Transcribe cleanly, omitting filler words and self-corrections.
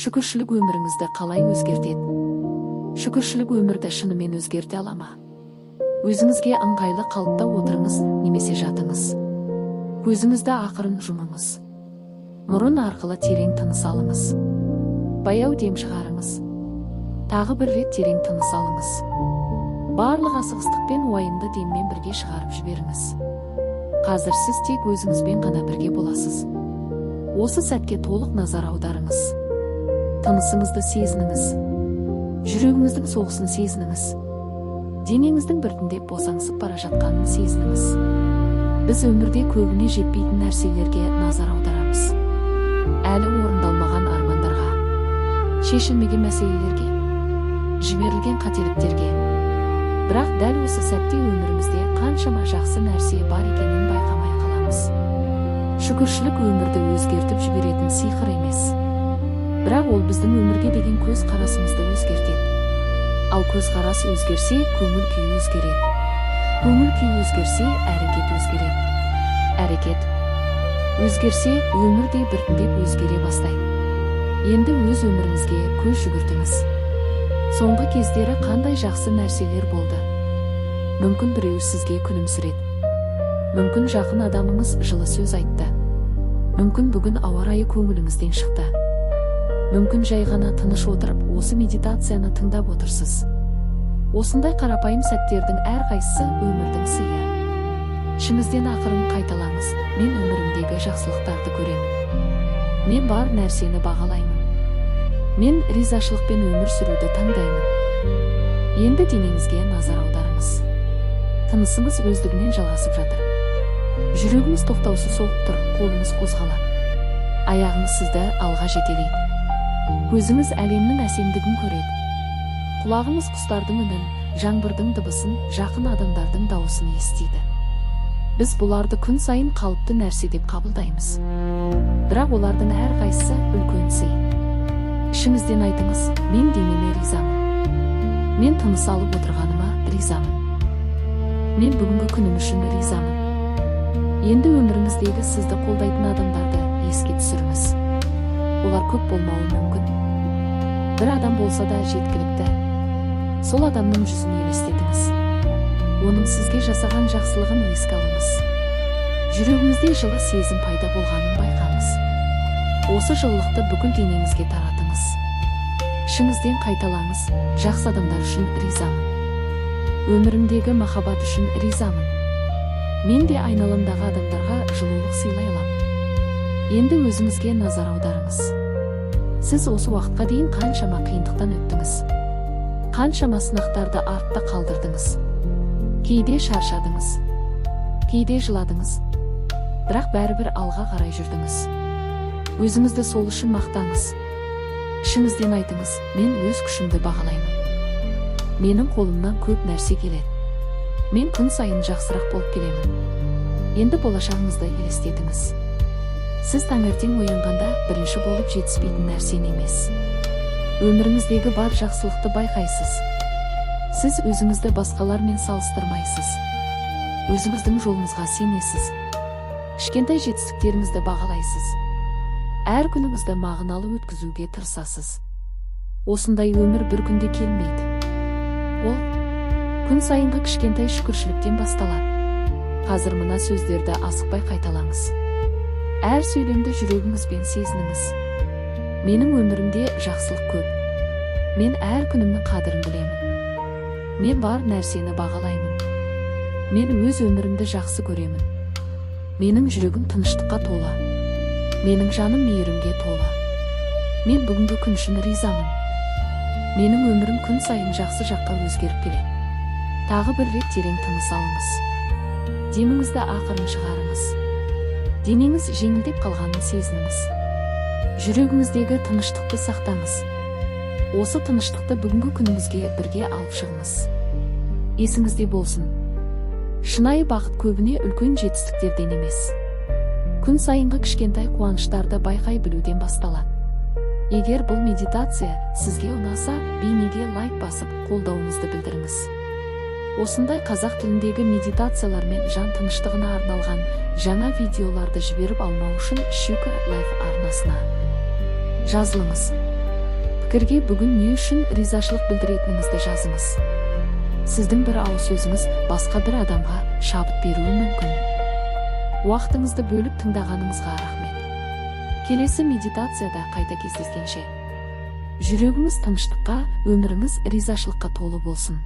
Шүкіршілік өміріңізді қалай өзгертеді? Шүкіршілік өмірді шынымен өзгерте ала ма? Өзіңізге ыңғайлы қалыпта отырыңыз немесе жатыңыз. Көзіңізді ақырын жұмыңыз. Мұрын арқылы терең тыныс алыңыз. Баяу дем шығарыңыз. Тағы бір рет терең тыныс алыңыз. Барлық асығыстық пен уайымды деммен бірге шығарып жіберіңіз. Қазір сіз тек өзіңізбен ғана бірге боласыз. Осы сәтке толық назар аударыңыз. Тынысыңызды сезініңіз. Жүрегіңіздің соғысын сезініңіз. Денеңіздің біртіндеп босаңсып бара жатқанын сезініңіз. Біз өмірде көбіне жетпейтін нәрселерге назар аударамыз. Әлі орындалмаған армандарға, шешілмеген мәселелерге, жіберілген қателіктерге. Бірақ дәл осы сәтте өмірімізде қаншама жақсы нәрсе бар екенін байқамай қаламыз. Шүкіршілік өмірді өзгертіп жіберетін сиқыр емес. Бірақ ол біздің өмірге деген көз қарасымызды өзгертеді. Ал көзқарас өзгерсе, көңіл күй өзгереді. Көңіл күй өзгерсе, әрекет өзгереді. Әрекет өзгерсе, өмір де біртіндеп өзгере бастайды. Енді өз өміріңізге көз жүгіртіңіз. Соңғы кездері қандай жақсы нәрселер болды? Мүмкін, біреу сізге күлімсіреді. Мүмкін, жақын адамыңыз жылы сөз айтты. Мүмкін, бүгін ауа райы көңіліңізден шықты. Мүмкін, жай ғана тыныш отырып, осы медитацияны тыңдап отырсыз. Осындай қарапайым сәттердің әрқайсысы – өмірдің сыйы. Ішіңізден ақырын қайталаңыз: «Мен өмірімдегі жақсылықтарды көремін. Мен бар нәрсені бағалаймын. Мен ризашылықпен өмір сүруді таңдаймын». Енді денеңізге назар аударыңыз. Тынысыңыз өздігінен жалғасып жатыр. Жүрегіңіз тоқтаусыз соғып тұр, қолыңыз қозғалады. Аяғыңыз сізді алға жетелейді. Көзіңіз әлемнің әсемдігін көреді. Құлағыңыз құстардың үнін, жаңбырдың дыбысын, жақын адамдардың дауысын естиді. Біз бұларды күн сайын қалыпты нәрсе деп қабылдаймыз. Бірақ олардың әрқайсысы – үлкен сый. Ішіңізден айтыңыз: «Мен денеме ризамын. Мен тыныс алып отырғаныма ризамын. Мен бүгінгі күнім үшін ризамын». Енді өміріңіздегі сізді қолдайтын адамдарды еске түсіріңіз. Олар көп болмауы мүмкін. Бір адам болса да жеткілікті. Сол адамның жүзін елестетіңіз. Оның сізге жасаған жақсылығын еске алыңыз. Жүрегіңізде жылы сезім пайда болғанын байқаңыз. Осы жылылықты бүкіл денеңізге таратыңыз. Ішіңізден қайталаңыз: «Жақсы адамдар үшін ризамын. Өмірімдегі махаббат үшін ризамын. Мен де айналамдағы адамдарға жылулық сыйлай аламын». Енді өзіңізге назар аударыңыз. Сіз осы уақытқа дейін қаншама қиындықтан өттіңіз. Қаншама сынақтарды артта қалдырдыңыз. Кейде шаршадыңыз. Кейде жыладыңыз. Бірақ бәрібір алға қарай жүрдіңіз. Өзіңізді сол үшін мақтаңыз. Ішіңізден айтыңыз: «Мен өз күшімді бағалаймын. Менің қолымнан көп нәрсе келеді. Мен күн сайын жақсырақ болып келемін». Енді болашағыңызды елестетіңіз. Сіз таңертең оянғанда бірінші болып жетіспейтін нәрсені емес, өміріңіздегі бар жақсылықты байқайсыз. Сіз өзіңізді басқалармен салыстырмайсыз. Өзіңіздің жолыңызға сенесіз. Кішкентай жетістіктеріңізді бағалайсыз. Әр күніңізді мағыналы өткізуге тырысасыз. Осындай өмір бір күнде келмейді. Ол күн сайынғы кішкентай шүкіршіліктен басталады. Қазір мына сөздерді асықпай қайталаңыз. Әр сөйлемді жүрегіңізбен сезініңіз. Менің өмірімде жақсылық көп. Мен әр күнімнің қадірін білемін. Мен бар нәрсені бағалаймын. Мен өз өмірімді жақсы көремін. Менің жүрегім тыныштыққа толы. Менің жаным мейірімге толы. Мен бүгінгі күн үшін ризамын. Менің өмірім күн сайын жақсы жаққа өзгеріп келеді. Тағы бір рет терең тыныс алыңыз. Деміңізді ақырын шығарыңыз. Денеңіз жеңілдеп қалғанын сезініңіз. Жүрегіңіздегі тыныштықты сақтаңыз. Осы тыныштықты бүгінгі күніңізге бірге алып шығыңыз. Есіңізде болсын: шынайы бақыт көбіне үлкен жетістіктерден емес, күн сайынғы кішкентай қуаныштарды байқай білуден басталады. Егер бұл медитация сізге ұнаса, бейнеге лайк басып, қолдауыңызды білдіріңіз. Осындай қазақ тіліндегі медитациялар мен жан тыныштығына арналған жаңа видеоларды жіберіп алмау үшін Шүкір Лайф арнасына жазылыңыз. Пікірге бүгін не үшін ризашылық білдіретініңізді жазыңыз. Сіздің бір ауыз сөзіңіз басқа бір адамға шабыт беруі мүмкін. Уақытыңызды бөліп тыңдағаныңызға рахмет. Келесі медитацияда қайта кездескенше. Жүрегіңіз тыныштыққа, өміріңіз ризашылыққа толы болсын.